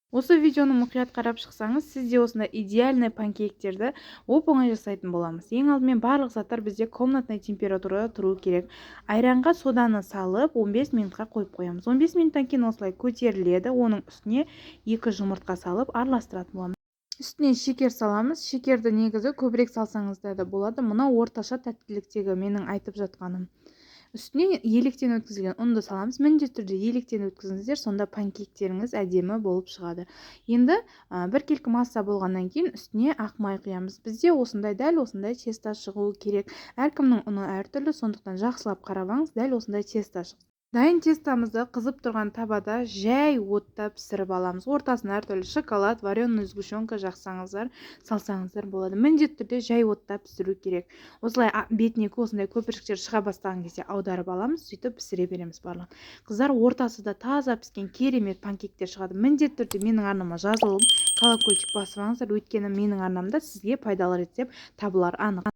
Осы видеоны мұқият қарап шықсаңыз, сіз де осындай идеальный панкейктерді оп-оңай жасайтын боламыз. Ең алдымен барлық заттар бізде комнатный температурада тұру керек. Айранға соданы салып, 15 минутқа қойып қоямыз. 15 минуттан кейін осылай көтеріледі. Оның үстіне екі жұмыртқа салып, араластыратын боламыз. Үстіне шекер саламыз. Шекерді негізі көбірек салсаңыздар да болады. Мынау орташа тәттіліктегі менің айтып жатқаным. Үстіне електен өткізілген ұнды саламыз. Міндетті түрде електен өткізіңіздер, сонда панкейктеріңіз әдемі болып шығады. Енді біркелкі масса болғаннан кейін үстіне ақ май құямыз. Бізде осындай, дәл осындай тесто шығуы керек. Әркімнің ұны әртүрлі, сондықтан жақсылап қарап алыңыз, дәл осындай тесто шықсын. Дайын тестомызды қызып тұрған табада жай отта пісіріп аламыз. Ортасына әртүрлі шоколад, вареный сгущенка жақсаңыздар, салсаңыздар болады. Міндетті түрде жай отта пісіру керек. Осылай бетіне осындай көпіршіктер шыға бастаған кезде аударып аламыз, сөйтіп пісіре береміз барлығын. Қыздар, ортасы да таза піскен керемет панкейктер шығады. Міндетті түрде менің арнама жазылып, колокольчик басып алыңыздар, өйткені менің арнамда сізге пайдалы рецепт табылары анық.